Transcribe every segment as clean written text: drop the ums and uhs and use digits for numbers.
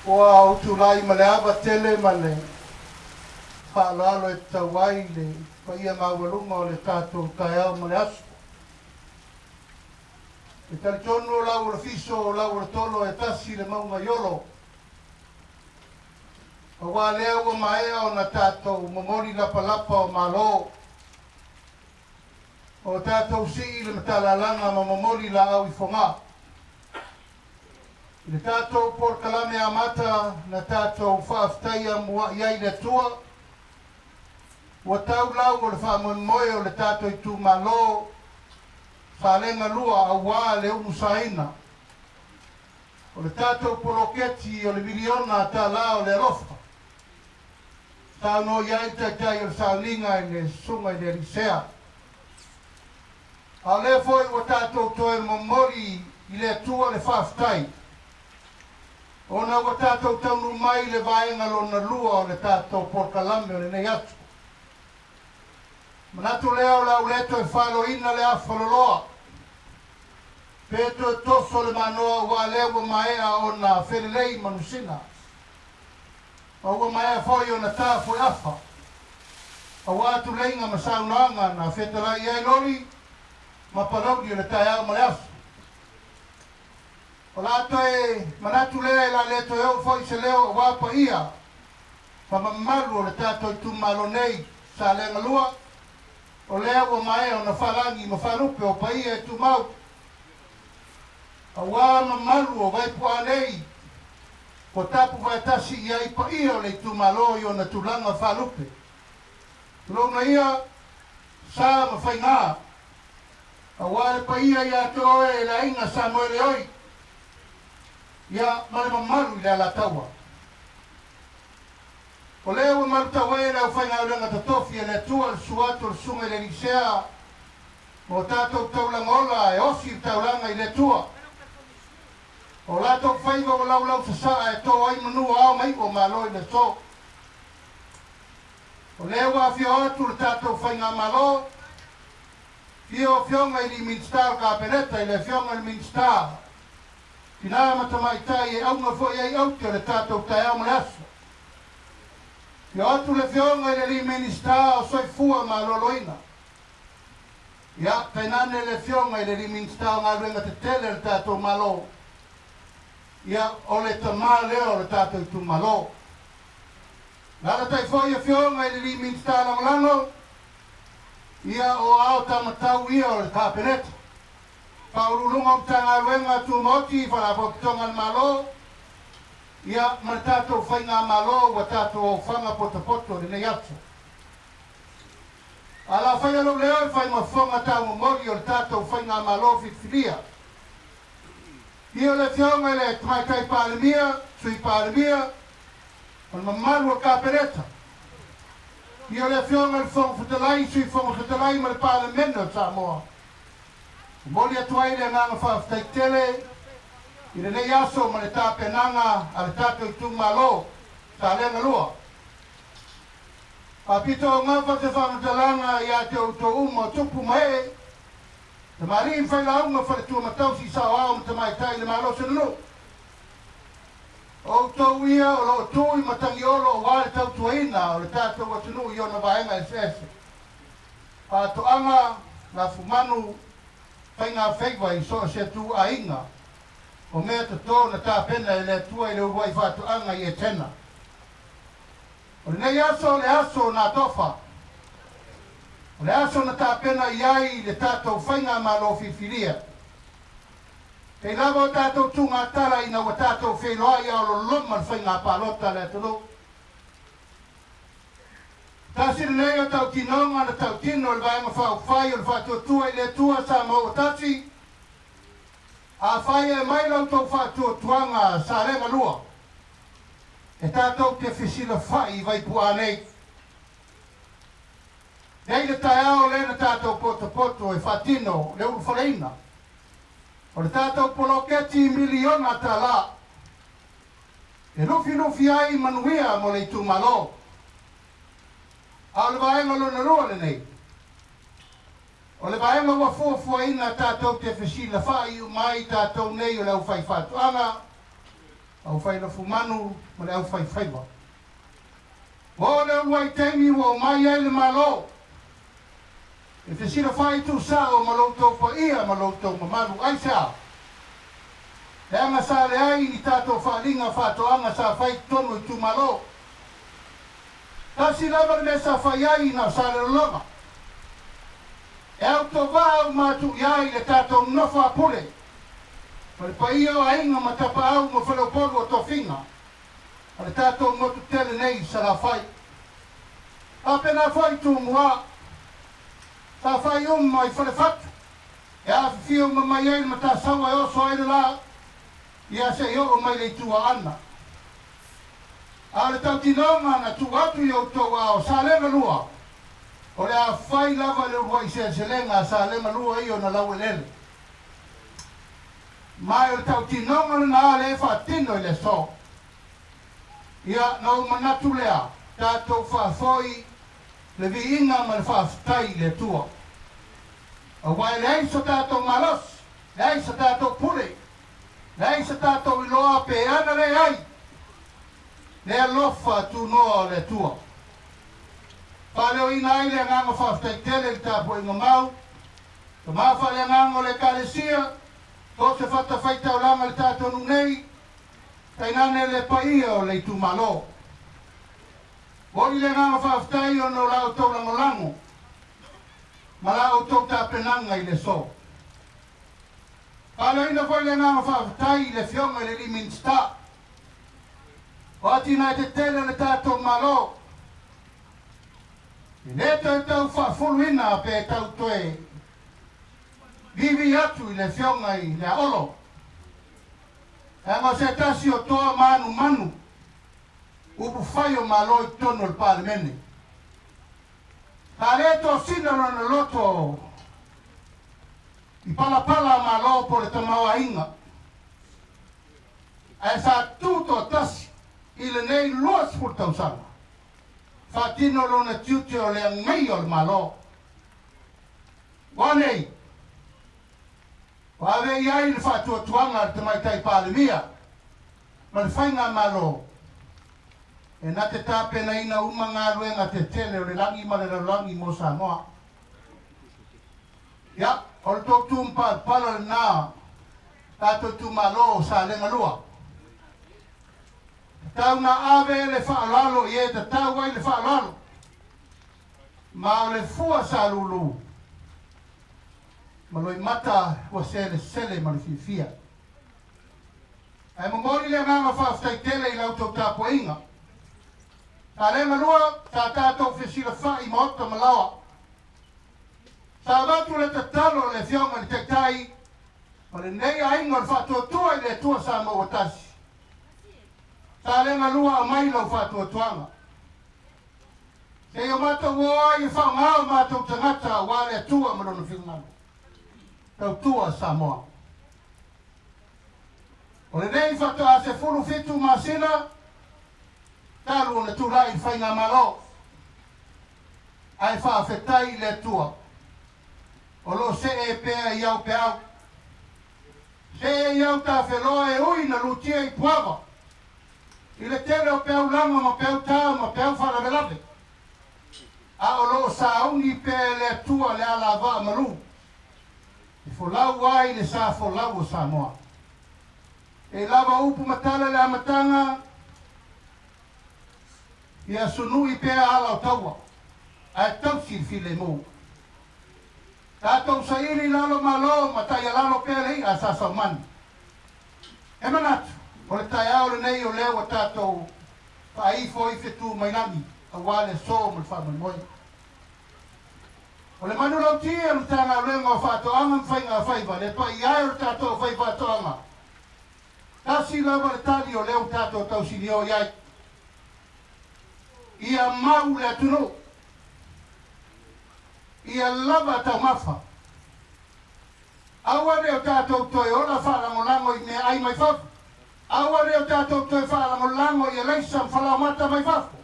Ua ou tulai ma le ava tele ma le faaaloalo e tatau ai le paia maualuga o le tatou taeao ma le aso. E talitonu o lau o le fiso, o lau o le tolo e tasi le mauga i Olo. Aua lea ua maea ona tatou momoli lapalapa o malo. O tatou sii le matalalaga ma momoli laau i Fogaa. I le tatou polokalame amata na tatou faafetaia mua'i ai le Atua, ua tau lau o le faamoemoe o le tatou itumalo Salega 2 auā le umusaina o le tatou poloketi o le miliona tālā o le alofa. Saunoa i ai le Taitai o le Sauniga i le Susuga i le Alii Sea. A o lea foi ua tatou toe momoli i le Atua le faafetai, ona ua tatou taunuu mai i le vaega lona lua o le tatou polokalame o lenei aso. Manatu lea o le a ou le toe faloina le afa loloa, pe toe toso le manoa aua lea ua maea ona felelei manusina. Ma ua maea foi ona ta foeafa, aua tuleiga ma saunoaga na fetalai ai loli ma palauli o le taeao ma le aso. O la toe manatu lea e la le toe oo foi se leo aua paia ma mamalu o le tatou itumalo nei, Salega 2, o lea ua maea ona faalagi ma faalupe o paia e tumau, aua mamalu o Vaipuaa nei, Ua tapu vaetasi i ai paia o le itumalo i ona tulaga faalupe. Tulouna ia, sa ma faigā, aua le paia ia te oe e le aiga Samoele oi, ia ma le mamalu i le Alataua. O lea ua malutau e le aufaigaluega totofi a le Atua le susu atu o le Susuga i le Alii Sea ma o tatou taulaga ola e osi le taulaga i le Atua. O latou faiva ua laulau sasaa e to ai manu o ao ma iu o Malo i le aso. O lea ua afio atu le tatou Faigamalo, afio Afioga i Alii Minisita o le Kapeneta i le Afioga i le Minisita Tina ma Tamaitai e auga foi ai aute o le tatou taeao ma le aso. Afio atu le Afioga i le Alii Minisita o Soifua Maloloina. Ia, tainane le Afioga i le Alii Minisita o Galuega Tetele a le tatou Malo, ia, o le tama lea o le tatou itumalo. Alaalatai foi Afioga i le Alii Minisita Lagolago, ia, o ao tamatau ia o le Kapeneta, Faauluuluga o Matagaluega Tumaoti, Faalapotopotoga a le Malo, ia, ma le tatou Faigamalo ua tatou aofaga potopoto i lenei aso. A la faia lou leo e fai ma fofoga taumomoli o le tatou Faigamalo filifilia. Ia o le Afioga i le Tamaitai Palemia, Sui Palemia, ma le mamalu o le Kapeneta. Ia o le Afioga i le Fofoga Fetalai, Sui Fofoga Fetalai ma le Palemene o Samoa. Momoli atu ai le agaga faafetai tele i lenei aso ma le tapenaga a le tatou itumalo Salega 2. Faapito o gafa se faamatalaga ia te outou uma o tupu ma ee, tamalii ma failauga, faletua ma tausi, saoao ma tamaitai i le malosi o le nuu. O outou ia o lo o tu i Matagiolo aua le tautuaina o le tatou atunuu i ona vaega eseese, faatoaga, lafumanu, faigafaiva i so o se ituaiga o mea toto na tapena e le Atua i le uluai faatoaga i Etena. O lenei aso o le aso na atofa. O le aso na tapena i ai le tatou faigamalo filifilia. Pei lava o tatou tuugatala ina ua tatou feiloai a o loloma le faiga palota a le atunuu. Tasi lenei o tautinoga na tautino e le Vaega Faaupufai o le Faatuatua i le Atua Samoa ua Tasi, Afai e aumai la outou faatuatuaga Salega 2, E tatou te fesilafai i Vaipuaa nei. Nei le taeao lea na tatou potopoto e faatino le ulufaleina o le tatou poloketi miliona tala e lufilufi ai manuia mo le itumalo. A o le vaega lona lua lenei, o le vaega ua fuafuaina tatou te fesilafai uma ai tatou nei o le aufaifaatoaga. Aufai lafumanu ma le aufaifaiva. Ua oo le uluai taimi ua omai ai le Malo e fesilafai tuusao ma lo outou paia ma lo outou mamalu. Aisea? Leaga sa leai ni tatou faaaliga faatoaga sa fai i totonu o itumalo. Tasi lava le mea sa fai ai na o Salelologa. E autovaa uma atu i ai le tatou nofo a pule ma le paia o aiga ma tapaau ma faleupolu o tofiga a le tatou motu tele nei i Salafai. Faapena foi Tumua, sa fai uma i Falefatu e afifio uma mai ai le Matasaua e oso ai le la ia se i oo mai le Itu Aana. A o le tautinoga na tuu atu i outou aao Salega 2, o le a fai lava le uluai seleselega a Salega 2 i ona laueleele. Ma o le tautinoga lena lea e faatino i le aso. Ia, na ou manatu lea, tatou faafoi le viiga ma le faafetai i le Atua. Aua e leai so tatou malosi, leai sa tatou pule, leai sa tatou iloa pe ana leai le alofa tunoa o le Atua. Faaleoina ai le agaga faafetai tele i le tapuaiga mau, tama faaleagaga o le Ekalesia, so o se fatafaitaulaga i le tatou nuu nei, tainane le paia o le itumalo. Momoli le agaga faafetai ona o la outou lagolago ma la outou tapenaga i le aso. Faaleoina foi le agaga faafetai i le Afioga i le alii Minisita o atinae tetele a le tatou Malo, e le toe tau faafuluina pe tau toe vivi atu i le Afioga i le Aolo, leaga o se tasi o toa manumanu upufai o Malo i totonu o le Palemene. Sa le tosina lona loto i palapala a Malo po o le tamaoaiga, ae sa tu toatasi i lenei 20 tausaga faatino lona tiute o le agaia o le Malo. Ua nei, ua ave i ai le faatuatuaga a le Tamaitai Palemia ma le Faigamalo e na te tapenaina uma galuega tetele o le lagi ma le lalolagi mo Samoa. Ia, o le tou tumupalapala lena tatou itumalo o Salega 2. Tatau na ave le faaaloalo i e tatau ai le faaaloalo, ma o le fua sa lulu ma loimata ua selesele ma le fiafia. Ae momoli le agaga faafetai tele i la outou tapuaiga. Salega 2, sa tatou fesilafai i maota ma laoa. Sa avatu le tatalo a le Afioga i le Taitai ma lenei aiga o le Faatuatua i le Atua Samoa ua Tasi. Salega 2, aumai lau faatuatuaga. Seia o matou o ai e faaaoga o matou tagata aua le Atua ma Lona finagalo. Tautua Samoa. O lenei faatoa 17 masina talu ona tulai i le Faigamalo, ae faafetai i le Atua o lo o see pea i au peau, see i au tafeloa e ui na lutia i Puava i le tele o peau laga ma peau ta ma peau faalavelave, a o lo o sauni pea e le Atua le alavaa malu e folau ai le sa folau o Samoa. E lava upu ma tala i le amataga, ia sunui pea ala o taua, ae tausi le filemu. Tatou saili i lalo malo ma taialalo pea le i'a sa saumani. E manatu, o le taeao lenei o lea ua tatou faaifo ai fetu mai lagi aua le aso ma le faamoemoe. O le manulauti a le Matagaluega o Faatoaga ma Faigafaiva, le paia e o le tatou aufaifaatoaga, tasi lava le tali o lea ua tatou tausinio i ai, ia mau le atunuu, ia lava taumafa. Aua ne o tatou toe ola faalagolago i meaai mai fafo. Aua ne o tatou toe faalagolago i alaisa ma falaoamata mai fafo.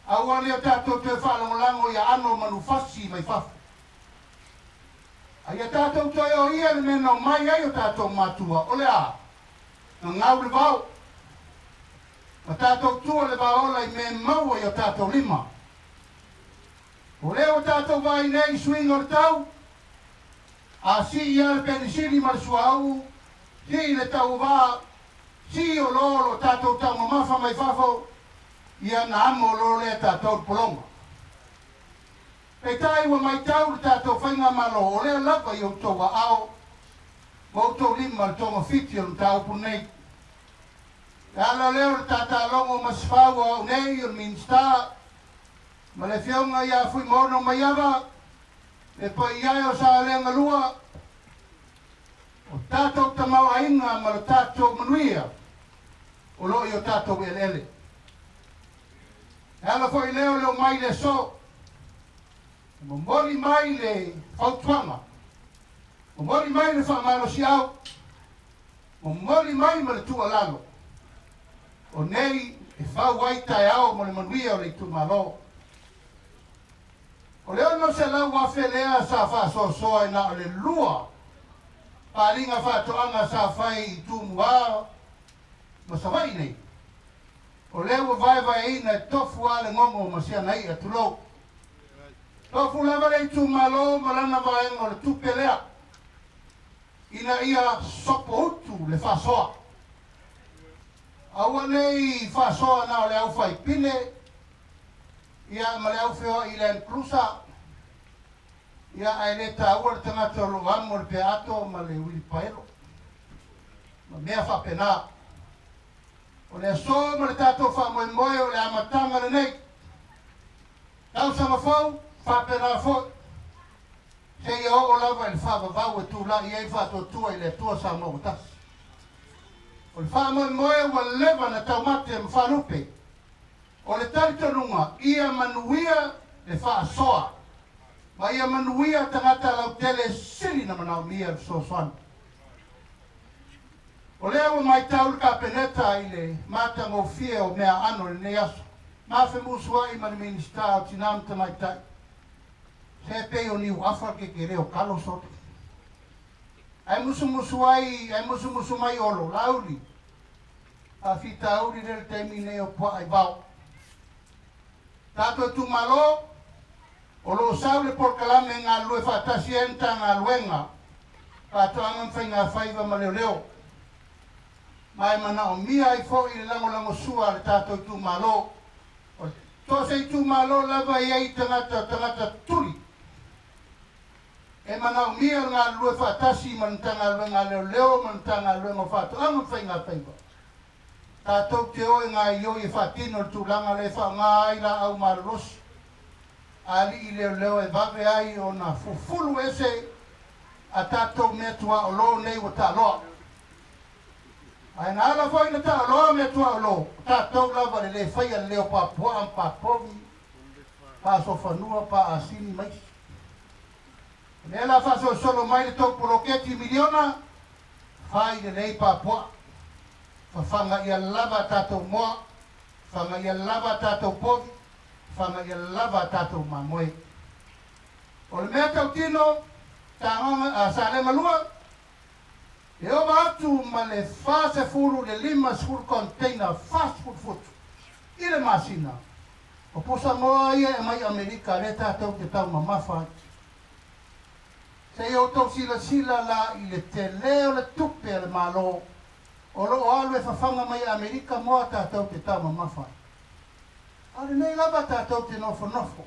Aua ne o tatou toe faalagolago i aano manufasi mai fafo. A ia tatou toe o ia le mea na omai ai o tatou matua, o le a? Gagau le vao, ma tatou tua le vaola i mea e maua i o tatou lima. O lea ua tatou vaai nei i suiga o le tau, a sii lava le penisini ma le suauu, sii le tau o vaa, sii oloa o lo o tatou taumamafa mai fafo, ia ona amo loa lea e tatou le pologa. Peitai ua matau le tatou Faigamalo o lea lava i outou aao ma outou lima le togafiti o le mataupu lenei. E ala lea o le tatalogo masefau o au nei o le Minisita ma le Afioga ia Fuimaono Maiava, le paia e o Salega 2, o tatou tamaoaiga ma lo tatou manuia o lo o i o tatou eleele. E ala foi lea o le omai i le aso, e momoli mai le fautuaga, momoli mai le faamalosiau, momoli mai ma le tuualalo, o nei e fau ai taeao mo le manuia o le itumalo. O le 600,000 lea sa faasoasoa e na o le 2 paaliga faatoaga sa fai i Tumua ma Savaii nei, o lea ua vaevaeina e tofu lava le gogo ma si ana i'a, tulou. Tofu lava le itumalo ma lana vaega o le tupe lea ina ia sopoutu le faasoa. Aua ne i faasoa na o le aufaipile ia ma le aufeoai i Land Cruiser, ia ae le taua le tagata o lo o amo le peaato ma le uilipaelo ma mea faapena. O le aso ma le tatou faamoemoe o le amataga lenei. Tausaga fou, faapena foi, seia oo lava i le faavavau e tulai ai le faatuatua i le Atua Samoa ua tasi. O le faamoemoe ua leva na taumate ma faalupe, o le talitonuga ia manuia le faasoa ma ia manuia tagata lautele e sili na manaomia le fesoasoani. O lea ua matau le Kapeneta i le matagofie o meaano i lenei aso, ma femusuai ma le Minisita o Tina ma Tamaitai, se pei o Niuafa le kekele o kalo sole. Ae musumusu ai, ae musumusu mai Olo, Laauli, faafitauli lea i le taimi nei o puaa i vao. Tatou itumalo, o lo o sau le polokalame e galulue faatasi ai le Matagaluega Faatoaga ma Faigafaiva ma Leoleo, ma e manaomia ai foi le lagolagosua a le tatou itumalo. O so o se itumalo lava e i ai tagata, tagata tuli, e manaomia le galulue faatasi ma le Matagaluega a Leoleo ma le Matagaluega o Faatoaga ma Faigafaiva. Tatou te o e gaoioi e faatino le tulaga lea e faaaoga ai laau malolosi a alii leoleo e vave ai ona fufulu ese a tatou mea tuaolo nei ua taaloa. Ae na ala foi na taaloa mea tuaolo, o tatou lava le le faia le leo papuaa ma papovi, paasofanua, paasini ma isi. O lea la faasolosolo mai le tou poloketi miliona, fai lelei papuaa, fafaga ia lava a tatou moa, fafaga ia lava a tatou povi, fafaga ia lava a tatou mamoe. O le mea tautino, Tagoga, a Salega 2, e ova atu ma le 40 i le 50 container 40 futu i le masina o pusamoa ia e aumai Amerika lea tatou te taumamafa ai. Se i outou silasila la i le tele o le tupe a le Malo o lo o alu e fafaga mai Amerika moa tatou te taumamafa ai. A o lenei lava tatou te nofonofo.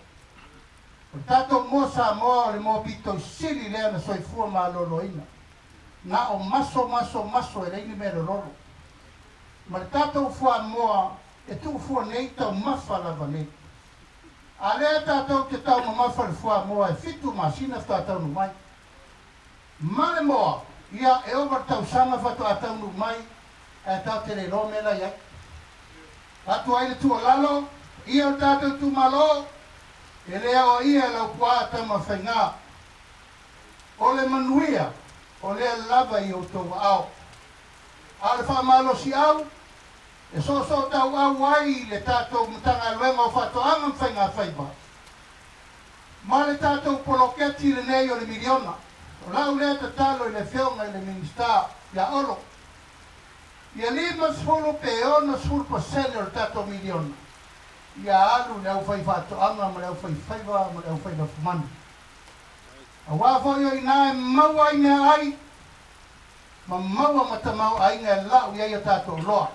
O le tatou moa Samoa o le moa pito sili lea na soifua maloloina. Na o maso, maso, maso e leai ni mea lololo. Ma le tatou fuamoa e tuufua nei taumafa lava nei. A lea tatou te taumamafa i le fuamoa e 7 masina faatoa taunuu mai. Ma le moa, ia, e ova le tausaga faatoa taunuu mai, ae tatou te le iloa mea la i ai. Avatu ai le tuualalo, ia o le tatou itumalo, e le aoaia e Laupua Tamafaiga. O le manuia, o lea lava i outou aao. A o le faamalosiau, e soosootauau ai le tatou Matagaluega o Faatoaga ma Faigafaiva ma le tatou poloketi lenei o le miliona. O lau lea tatalo i le Afioga i le Minisita ia Olo. Ia 50 pe 60% o le tatou miliona ia alu i le aufaifaatoaga ma le aufaifaiva ma le aufailafumanu. Aua foi o i ina e maua ai meaai ma maua ma tamaoaiga e lau i ai a tatou oloa.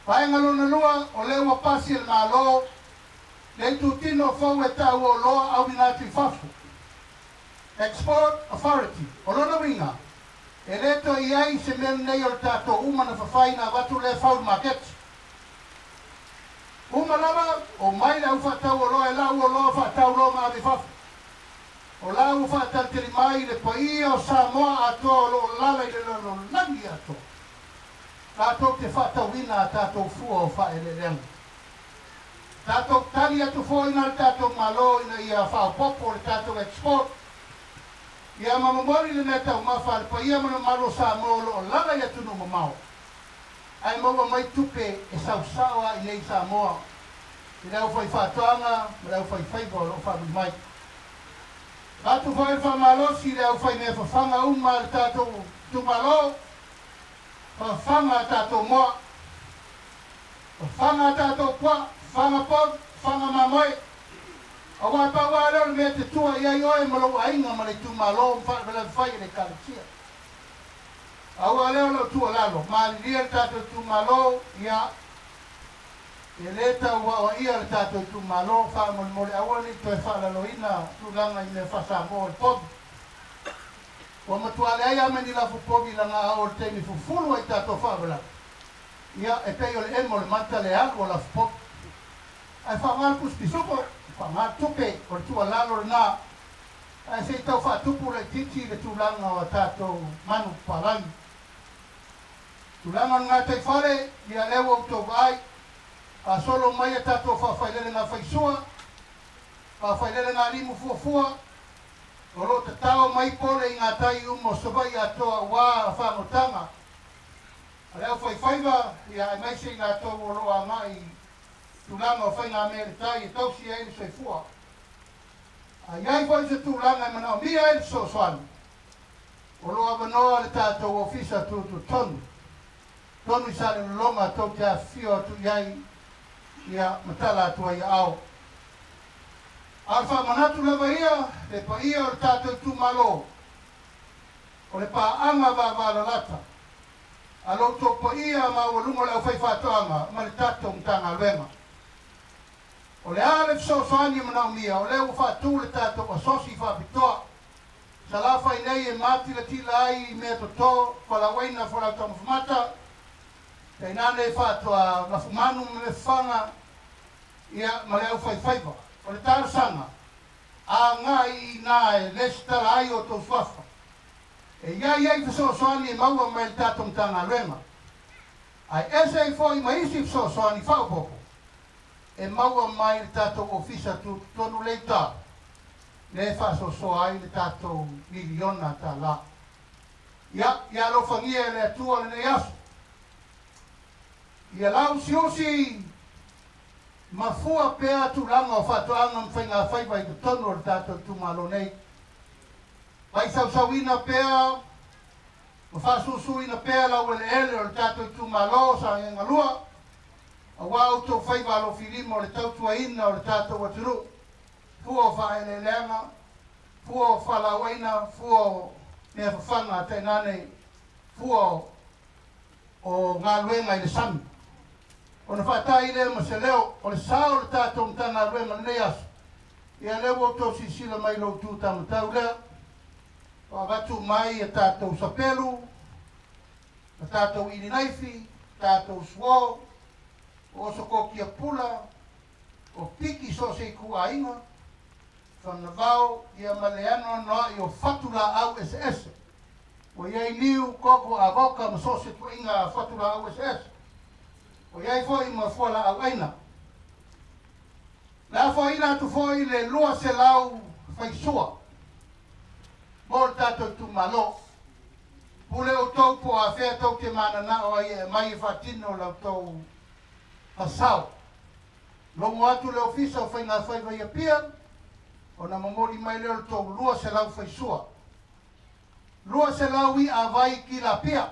Vaega lona lua, o lea ua pasi e le Malo le itutino fou e tau o oloa auina atu i fafo, Export Authority. O lona uiga, e le toe i ai se mea lenei o le tatou uma na fafai na avatu lea fau i le maketi. Uma lava, omai le au faatau oloa e lau oloa faatau loa ma ave i fafo. O la ua faatalitali mai le paia o Samoa atoa o lo o lala i le lalolagi atoa latou te faatauina a tatou fua o faaeleeleaga. Tatou tali atu foi na le tatou Malo ina ia faaopoopo le tatou export ia ma momoli le mea taumafa a le paia ma le mamalu o Samoa o lo o lala i atunuu mamao ae maua mai tupe e saosao a i nei i Samoa i le aufaifaatoaga ma le aufaifaiva o lo o faamuli mai. Avatu foi le faamalosi i le aufaimeafafaga uma a le tatou itumalo, fafaga a tatou moa, fafaga a tatou puaa, fafaga povi, fafaga mamoe, aua e pau lava lea o le mea e te tua i ai oe ma lou aiga ma le itumalo ma faalavelave fai e le Ekalesia. Pau lava lea o lau tuualalo, malilie le tatou itumalo, ia, E le tau aoaia le tatou itumalo, faamolemole aua ne i toe faalaloina tulaga i mea faa-Samoa o le povi. Ua matua leai lava ma ni lafu povi i lagaao o le taimi fufulu ai tatou faalavelave. Ia, e pei o le emo o le mata le alu o lafu povi. Ae faaaoga le pusi pisupo, faaaoga le tupe, o le tuualalo lena. Ae se i tau faatupu laitiiti le tulaga o a tatou manu papalagi. Tulaga o le gataifale, ia lea ua outou vaai, faasolo mai a tatou faafailelega faisua, faafailelega limu fuafua, o lo o tatao mai pole i gatai uma o Savaii atoa aua fagotaga a le aufaifaiva, ia aemaise i latou o lo o agai i tulaga o faigamea i le tai e tausi ai le soifua. A i ai foi se tulaga e manaomia ai le fesoasoani, O lo o avanoa le tatou Ofisa Tutotonu tonu i Salelologa tou te afifio atu i ai ia ma tala atu ai aao. A o le faamanatu lava ia le paia o le tatou itumalo, o le paaga vavalalata a lo outou paia maualuga o le aufaifaatoaga ma le tatou Matagaluega. O le a le fesoasoani e manaomia, o lea ua faatu le tatou asosi faapitoa Salafai nei e matilatila ai i mea toto, fualaauaina, fualaau taumafa mata, tainane faatoa lafumanu ma mea fafaga, ia, ma le aufaifaiva. O le talosaga, agai i ina e lesitala ai outou suafa. E i ai ai fesoasoani e maua mai le tatou Matagaluega, ae ese ai foi ma isi fesoasoani faaopoopo e maua mai le tatou Ofisa Tutotonu lea i uta. lea e faasoasoa ai le tatou miliona tala. Ia, ia alofagia e le Atua lenei aso. Ia lauusiusi ma fua pea tulaga o faatoaga ma faigafaiva i totonu o le tatou itumalo nei. Vaisausauina pea ma faasusuina pea laueleele o le tatou itumalo o Sagaga 2, aua outou faiva alofilima o le tautuaina o le tatou atunuu. Fua o faaeleeleaga, fua o fualaauaina, fua o mea fafaga, tainane fua o galuega i le sami. Ona faatai lea ma se leo o le sao o le tatou Matagaluega i lenei aso, ia lea ua outou silasila mai i lou tu taumatau lea, ua avatu mai a tatou sapelu, a tatou ilinaifi, tatou suo, o osokokia pula, o piki so o se ituaiga, fanavao, ia ma le anoanoai o fatu laau eseese. Ua i ai niu, koko, avoka ma so o se tuaiga fatu laau eseese. Ua i ai foi ma fualaau aina. Na afoaina atu foi le 200 faisua mo le tatou itumalo. Pule outou po o afea tou te mananao ai e aumai e faatino la outou fasao. Logo atu le Ofisa o Faigafaiva i Apia, ona momoli mai lea o le tou 200 faisua. 200 i'a vai tilapia.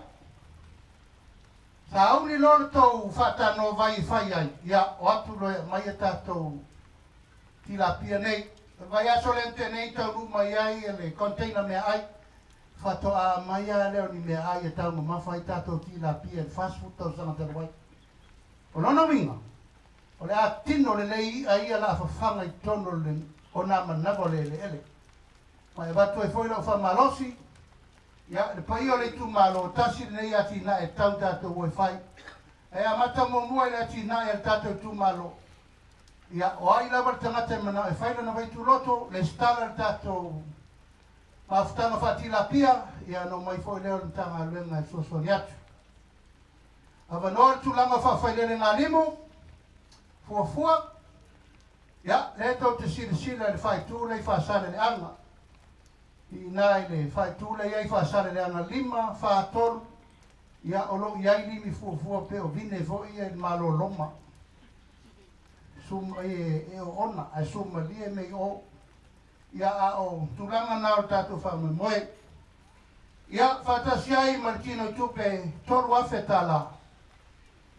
Sauni loa le tou faatanoa vai e fai ai, ia o atu loa e aumai a tatou tilapia nei. O le vaiaso lea na tea nei taunuu mai ai le container meaai, faatoa aumai lava lea o ni meaai e taumamafa ai tatou tilapia i le 40 tausaga talu ai. O lona uiga, o le a tino lelei i'a ia la a fafaga i totonu o nā manava o le eleele. Ma e avatu ai foi lau faamalosi, ia, le paia o le itumalo, tasi lenei atinae e tatau ona tatou o e fai. Ae amata muamua i le atinae a le tatou itumalo. Ia, o ai lava le tagata e manao e fai lana vaituloto, lesitala le tatou mafutaga faatilapia, ia ona omai foi lea o le Matagaluega e fesoasoani atu. Avanoa le tulaga o faafailelegalimu, fuafua, ia, lea tou te silasila i le faaitu lea i Faasaleleaga. I ina i le faaitu lea i ai Faasaleleaga 5, 4, 3, ia, o lo o i ai limi fuafua pei o vine foi ia i le Malo Roma, e oona ae sumalie mea i o. Ia, a o tulaga na o le tatou faamoemoe. Ia, faatasi ai ma le tino tupe $3,000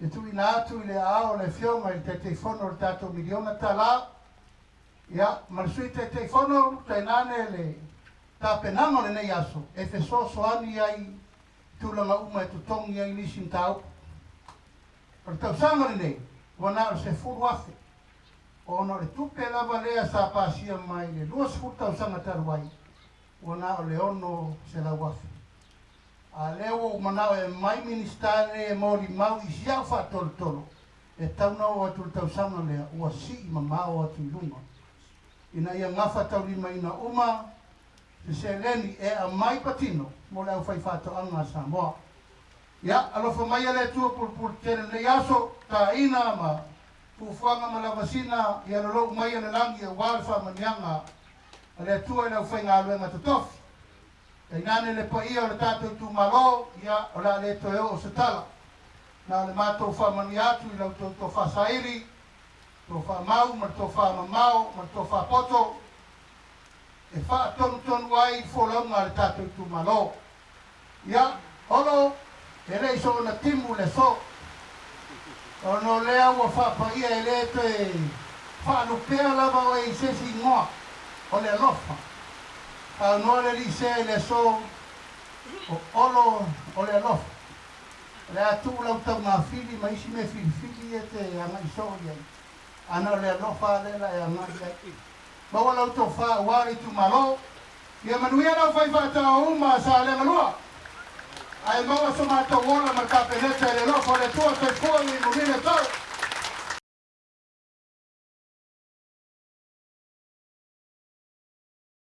e tuuina atu i le aao o le Afioga i le Taitaifono o le tatou miliona tala, ia, ma le Sui Taitaifono, tainane le tapenaga o lenei aso e fesoasoani ai tulaga uma e totogi ai nisi mataupu. O le tausaga lenei, ua na o le 10,000, ona o le tupe lava lea sa pasia mai le 20 tausaga talu ai, ua na o le 600,000. A lea ua ou manao e aumai Minisita nei e molimau i si au faatolotolo, e tatau ona oo atu i le tausaga lea ua sii mamao atu i luga, ina ia gafataulimaina uma se seleni e aumai patino mo le aufaifaatoaga a Samoa. Ia, alofa maia le Atua pulupulu tele lenei aso, taina ma fuafuaga ma lavasina, ia lolou maia le lagi aua le faamanuiaga a le Atua i le aufaigaluega totofi. Tainane le paia o le tatou itumalo, ia, o le a le toe oo se tala. Na o le matou faamanuia atu i la outou tofa saili, tofa mau ma le tofa mamao ma le tofa poto e faatonutonu ai le folauga a le tatou itumalo. Ia, Olo, e le i soona timu le aso, ona o lea ua faapaia e le toe faalupea lava oe i se isi igoa, o le alofa. Saunoa le alii Sea i le aso, o Olo o le alofa. O le a tuu lau taugafili ma isi mea filifili ia e te agai soo i ai, a na o le alofa lava lea la e agai i ai. Maua lau tofa aua le itumalo. Ia manuia lau faifaatao uma a Salega 2. Ae maua so matou ola ma le Kapeneta i le alofa o le Atua. Soifua.